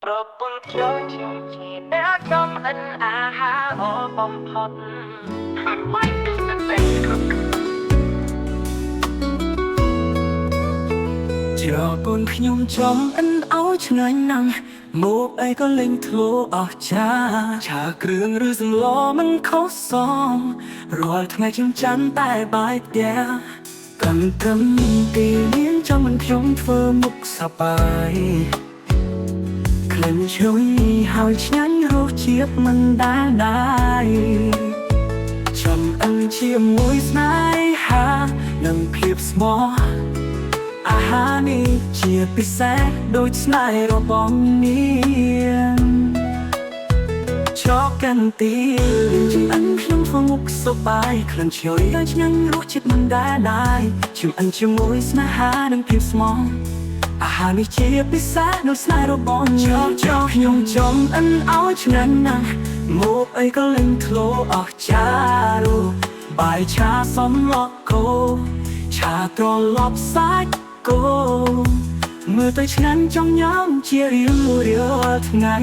ប្រពន្ធខ្ញុំជាអ្នកចម្អិនអាហារល្អបំផុត My wife is the best cook. ច្រកូនខ្ញុំចំអិនឲ្យឆ្ងាញ់ណាស់មកអីក៏លេងធ្លោអស់ចាឆាគ្រឿងឬសម្លមិនខុសសមរាល់ថ្ងៃខ្ញុំចាំតែបាយផ្ទះកាន់ត្រឹមទីនាងចាំមិនខ្ញុំធ្វើមុខសប្បាយក្លិនឈ្ងុយហើយឆ្ងាញ់រសជាតិមិនដែលដែរចំអិនជាមួយស្នេហានិងភាពស្មោះ អាហារនេះជាពិសេសដូចស្នេហ៍របស់នាងចកកាន់ទីចំអិនខ្ញុំធ្វើមុខសប្បាយក្លិនឈ្ងុយហើយឆ្ងាញ់រសជាតិមិនដែលដែរចំអិនជាមួយស្នេហានិងភាពស្មោះអាហារនេះជាពិសេសដូចស្នេហ៍របស់ញងចកខ្ញុំចំអិនឲ្យឆ្ងាញ់ណាស់មកអីក៏លេងធ្លោអស់ចារូបាយឆាសំឡកគោឆាត្រឡប់សាច់គោមើលទៅឆ្ងាញ់ចង់ញ៉ាំជារៀងរាល់ថ្ងៃ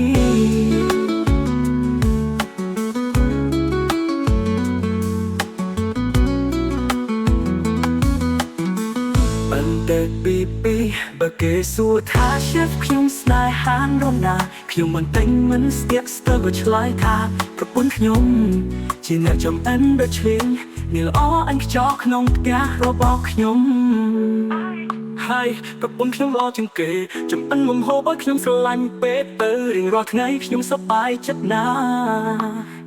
បន្តិចពីពីបើគេសួរថា chef ខ្ញុំស្នេហានរណាខ្ញុំមិនទិញមិនស្ទាក់ស្ទើរក៏ឆ្លើយថាប្រពន្ធខ្ញុំជាអ្នកចំអិនដ៏ឆ្លៀងនេះល្អអញខ្ចោក្នុងផ្ទះរបស់ខ្ញុំហើយប្រពន្ធខ្ញុំល្អជាងគេចំអិនមុំហូបឲ្យខ្ញុំស្រឡាញ់ពេកទៅរៀងរាល់ថ្ងៃខ្ញុំសប្បាយចិត្តណាស់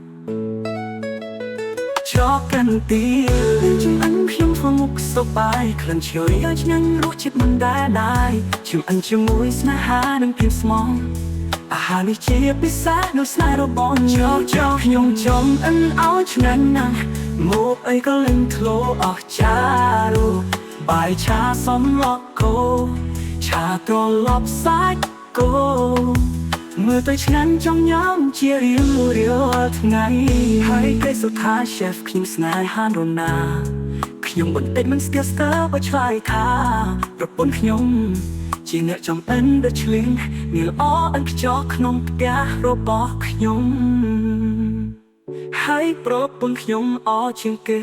ចកកាន់ទីចំអិនខ្ញុំធ្វើមុខសប្បាយក្លិនឈ្ងុយហើយឆ្ងាញ់រសជាតិមិនដែលដែរចំអិនជាមួយស្នេហានិងភាពស្មោះអាហារនេះជាពិសេសនៅស្នេហ៍របស់ញងចកខ្ញុំចំអិនឲ្យឆ្ងាញ់ណាស់មកអីក៏លេងធ្លោអស់ចារូបាយឆាសំឡកគោឆាត្រឡប់សាច់គោ មើលទៅឆ្ងាញ់ចង់ញ៉ាំជារៀងរាល់ថ្ងៃហើយគេសួរថា chef ខ្ញុំស្នេហានរណាខ្ញុំបន្តិចមិនស្ទាក់ស្ទើរបើឆ្លើយថាប្រពន្ធខ្ញុំជាអ្នកចំអិនដ៏ឆ្លៀងមានល្អឥនខ្ចោក្នុងផ្ទះរបស់ខ្ញុំហើយប្រពន្ធខ្ញុំអជាងគេ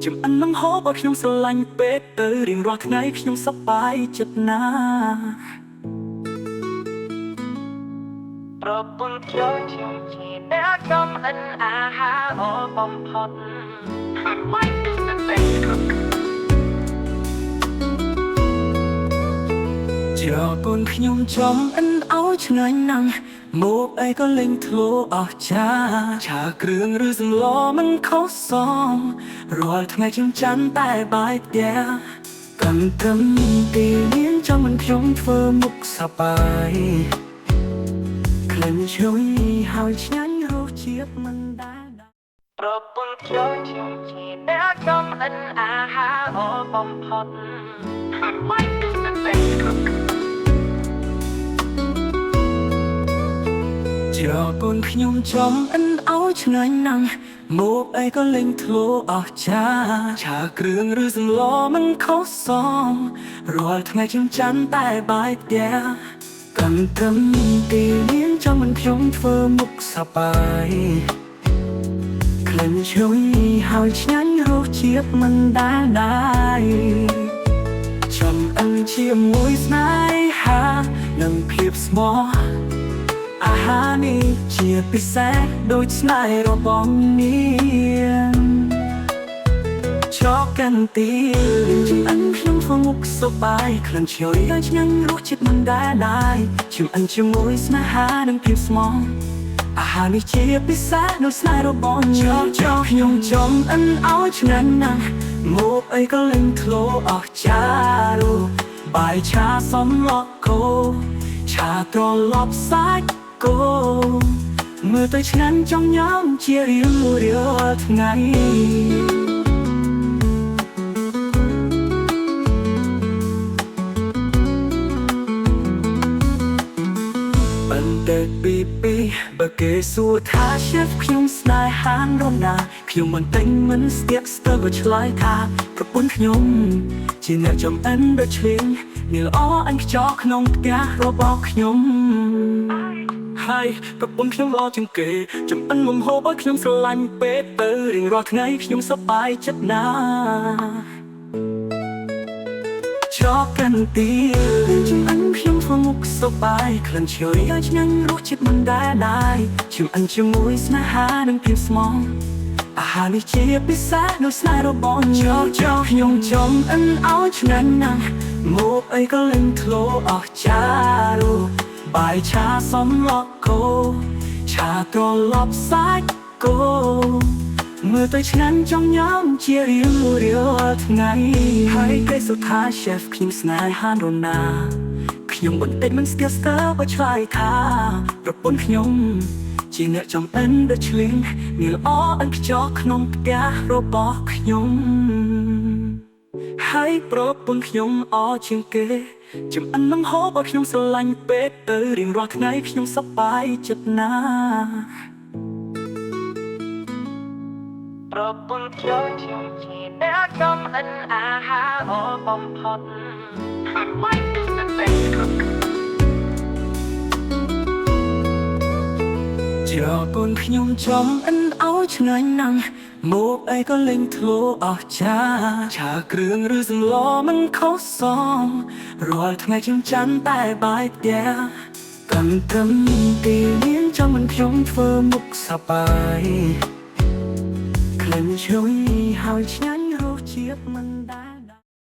ចំអិននឹងហូបឲ្យខ្ញុំស្រឡាញ់ពេកទៅរៀងរាល់ថ្ងៃខ្ញុំសប្បាយចិត្តណាស់ ប្រពន្ធខ្ញុំជាអ្នកចម្អិនអាហារល្អបំផុត My wife is the best cook. ច្រកូនខ្ញុំចំអិនឲ្យឆ្ងាញ់ណាស់មកអីក៏លេងធ្លោអស់ចាឆាគ្រឿងឬសម្លមិនខុសសមរាល់ថ្ងៃខ្ញុំចាំតែបាយផ្ទះកាន់ត្រឹមទីនាងចាំមិនខ្ញុំធ្វើមុខសប្បាយក្លិនឈ្ងុយហើយឆ្ងាញ់រសជាតិមិនដែល ប្រពន្ធខ្ញុំជាអ្នកចម្អិនអាហារល្អបំផុត My wife is the best cook. ច្រកូនខ្ញុំចំអិនឲ្យឆ្ងាញ់ណាស់មកអីក៏លេងធ្លោអស់ចាឆាគ្រឿងឬសម្លមិនខុសសមរាល់ថ្ងៃខ្ញុំចាំតែបាយផ្ទះកាន់ត្រឹមទីនាងចាំមិនខ្ញុំធ្វើមុខសប្បាយក្លិនឈ្ងុយហើយឆ្ងាញ់រសជាតិមិនដែលដែរចំអិនជាមួយស្នេហានិងភាពស្មោះ អាហារនេះជាពិសេសដូចស្នេហ៍របស់នាងចកកាន់ទីចំអិនខ្ញុំធ្វើមុខសប្បាយក្លិនឈ្ងុយហើយឆ្ងាញ់រសជាតិមិនដែលដែរចំអិនជាមួយស្នេហានិងភាពស្មោះអាហារនេះជាពិសេសដូចស្នេហ៍របស់ញងចកខ្ញុំចំអិនឲ្យឆ្ងាញ់ណាស់មកអីក៏លេងធ្លោអស់ចារូបាយឆាសំឡកគោឆាត្រឡប់សាច់គោមើលទៅឆ្ងាញ់ចង់ញ៉ាំជារៀងរាល់ថ្ងៃ បន្តិចពីពីបើគេសួរថា chef ខ្ញុំស្នេហានរណាខ្ញុំមិនទិញមិនស្ទាក់ស្ទើរក៏ឆ្លើយថាប្រពន្ធខ្ញុំជាអ្នកចំអិនដ៏ឆ្លៀងនេះល្អអញខ្ចោក្នុងផ្ទះរបស់ខ្ញុំ បាយប្រពន្ធខ្ញុំល្អជាងគេចំអិនមុំហូបឲ្យខ្ញុំស្រឡាញ់ពេកទៅរៀងរាល់ថ្ងៃខ្ញុំសប្បាយចិត្តណាស់ ចកកាន់ទីចំអិនខ្ញុំធ្វើមុខសប្បាយក្លិនឈ្ងុយឲ្យឆ្ងាញ់រសជាតិមិនដែលដែរចំអិនជាមួយស្នេហានិងភាពស្មោះអាហារនេះជាពិសេសនៅស្នេហ៍របស់ចកចកខ្ញុំចំអិនឲ្យឆ្ងាញ់ណាស់មកអីក៏លេងធ្លោអស់ចារូបាយឆាសំឡកគោឆាត្រឡប់សាច់គោ មើលទៅឆ្ងាញ់ចង់ញ៉ាំជារៀងរាល់ថ្ងៃហើយគេសុថា chef ខ្ញុំស្នេហានរណាខ្ញុំបន្តិចមិនស្ទាស្ទើបើឆ្លើយថាប្រពន្ធខ្ញុំជាអ្នកចំអិនដ៏ឆ្លៀងមានល្អឥនខ្ចោះក្នុងផ្ទះរបស់ខ្ញុំហើយប្រពន្ធខ្ញុំអជាងគេចំអិននឹងហូបឲ្យខ្ញុំស្រឡាញ់ពេកទៅរៀងរាល់ថ្ងៃខ្ញុំសប្បាយចិត្តណាស់ ប្រពន្ធខ្ញុំជាអ្នកចំអិនអាហារល្អបំផុត My wife is the best cook. ជាកូនខ្ញុំចំអិនឲ្យឆ្ងាញ់ណាស់មកអីក៏លេងធ្លោអស់ចាឆាគ្រឿងឬសម្លមិនខុសសមរាល់ថ្ងៃខ្ញុំចាំតែបាយផ្ទះកាន់ត្រឹមទីនាងចង់មិនខ្ញុំធ្វើមុខសប្បាយក្លិនឈ្ងុយហើយឆ្ងាញ់រសជាតិមិនដែល